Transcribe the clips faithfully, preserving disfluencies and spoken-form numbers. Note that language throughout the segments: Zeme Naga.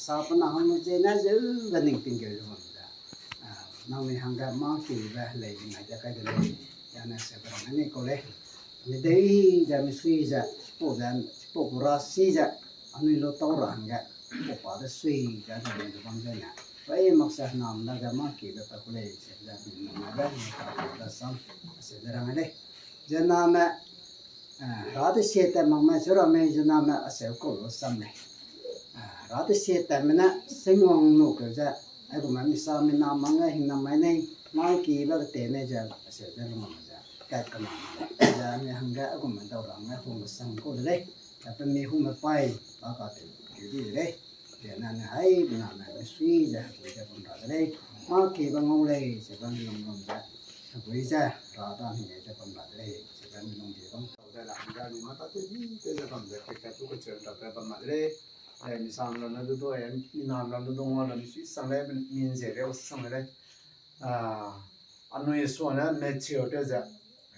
Sapena hangme zene zeu be ning tingkeu ze bam ze. Ah, nangnui hangge mâ kibe helei ning ai de kai de lei. Yane se be rang ne kau lei. Mi dei ze mi sui ze, chipau ze, chipau gu ra si ze, anui lu tau ra hangge, chipau pa de sui ze, anui lu bam ze ne. Pai mak se nam dage mâ kibe pe ku lei, se ze, mi nang ai be, mi ta ku da sam, se ze rang lei. Ze name, eh, ra de sie tat mak me, sura me, ze name, a seu kau lu sam lei. Ah, ra de sie tatme ne, singwang nu keu ze, aigum me misa mi na mang ge hing na mai nei, mâ kibe kete nei ze, a seu ze lu mak ze, kat kena, ze mi hangge aigum me dau ra hangge hung sang kau de lei, a pe mi hung me pai, ba ka te, keu di de lei. Ze nane hai, name, mi sui ze, hegui ze bam ra de lei, mâ kibe ngau lei, se bam lung lung ze, hegui ze, ra da mi ze bam ra de lei, se bam lung di bam. Ze la, hangge mi mâ ta te di, te ze bam ze, ke ka tu ke cheu ra pe bam ma de lei. Eh, mi sam lam ne du du, eh, mi nam lam du du ngau lam mi sui sang lei, min ze reu sang lei. Ah, anui suane mature tew ze,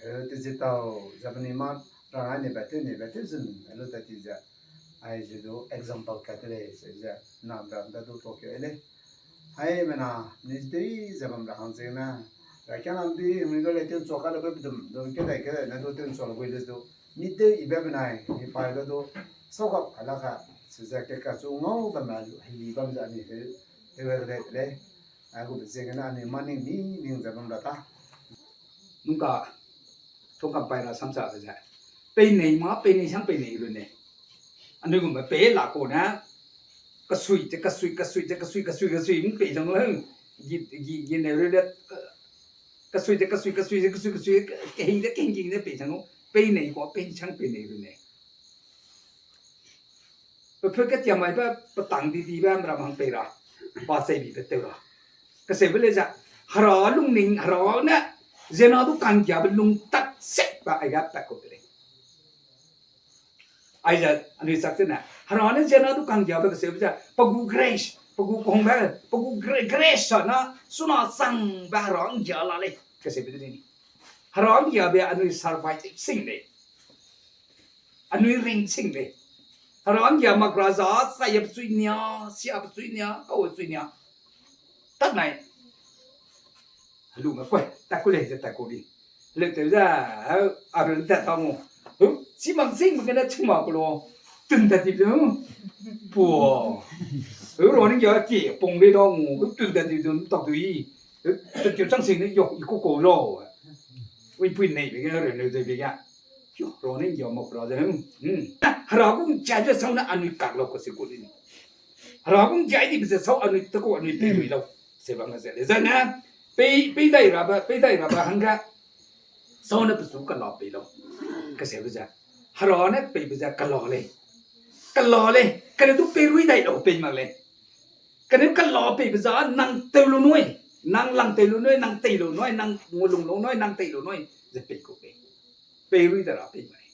eh, digital ze penui mâ rang ai ni ba tew ni ba tew zun, eh, lu tat ti ze, ai ze du example kat te lei, se ze, nam ram da du tokeu lei. Haimena, ni dei ze bam ra hang zene, ra kianam di, mi du lei tew nchua ka le be bedum, du kedai kedai ne du tew nchua le bui le du, mi tew ibe benai, mi pai be du, sau gap kai la ka, se ze ke kachu ngau bam na, heli bam ze anui heu, heu kedai de lei. Aigube ziegene anui mâ ning mi ning ze bam ra ta. Nungka, tungkam pai ra samsa be ze. Peinei mâ, peinei sang peinei lu nei. Anui gumbe pei la kau ne, kasui ze, kasui, kasui ze, kasui, kasui, kasui, pei zang lu, gi, gi, gi ne reu le, kasui ze, kasui, kasui ze, kasui, kasui, kehing ze, kehing, kehing ze pei zang lu, peinei kau, pei sang peinei lu nei. Pe peu ketiamaibe, petang di dibe, mram hang pei ra, pa seibibe tew ra. Kaseube lei ze, Hera lungning, Hera ne, ziemmena du kanggiabe lung tak sekbe aiga pat kau de lei. Aize, anui chak zene, Hera ne ziemmena du kanggiabe kaseube ze, pe gu grace, pe gu kahungbe, pe gu gra-, grace sa na, suna changbe Hera nggia la lei, kaseube de lei ni. Hera nggiabe anui survive sing lei. Anui ring sing lei. Hera nggia mak ra za, sai a pechui nia, sia pechui nia, kau pechui nia. Tat nai. Helu me koi, tat ku lei ze tat ku di. Leu tew ze, a run tat ta ngu. Hu, chi mak sing me gene chi mak ku lo. Tun tat di de. Puo. Hu, ra ning ya ki, pung lei da ngu. Hu, tun tat di de, tak dui. Hu, tat tiu chang sing ne, yo, i ku ko lo. Ui pui nei be ge, run leu ze be ge. Yo, ra ning ya mak ra ze. Hmm. Hera gu nggia ze sau ne anui kak lau kau se ku di. Hera gu nggia di be ze sau anui te ku anui pei lui lau. Se bam ze le. Zane, pei, pei dai rabe, pei dai rabe hangge. Sau ne pechu kela pei lau. Kaseube ze, Hera ne peibe ze kela lei. Kela lei, kane du peirui dai lau pei mak lei. Kane kela peibe ze nang tei lu nui, nang lang tei lu nui, nang tei lu nui, nang ngulung lu nui, nang tei lu nui, ze pei ku pei. Peirui da ra pei mak lei.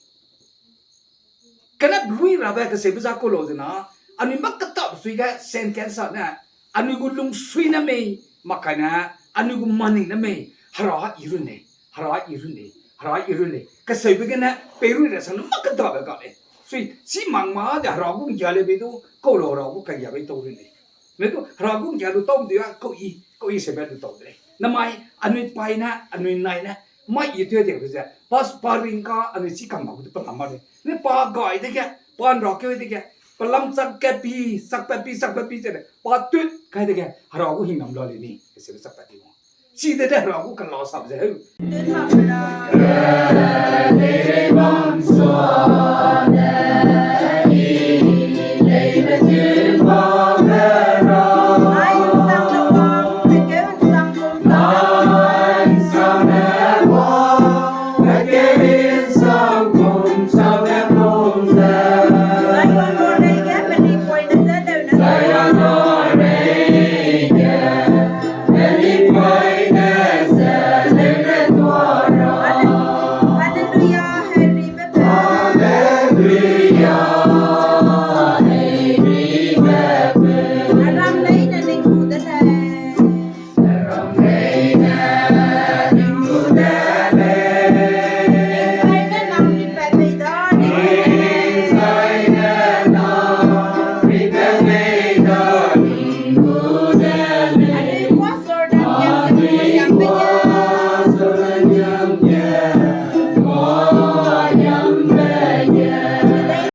Kane rui rabe kaseube za kau lau zena, anui mâ ketabe sui ge sentence ne, anui gu lungsui ne mei, mak kai ne, anui gu maning ne mei, Hera i run lei, Hera i run lei, Hera i run lei. Kaseube gene peirui ra sang ne mâ ketabe ga lei. Sui, chi mak ma de Hera gu nggia lei bei du, kau lau Hera gu kanggiabe tau run lei. Ne du, Hera gu nggia lu tau de, kau i, kau i sebe lu tau de lei. Namai, anui paî ne, anui nai ne, mai i teu de ze, pa, pa ring ka, anui chi kam mak gu du pe lam mak lei. Ne pa gai dege, pa nrakeu dege, pelam chak kat pi, chak pat pi, chak pat pi ze de, pa tut kai dege, Hera gu hingnam la lei ni, kaseube chak pat pi wang. Chide de Hera gu kela sap ze heu.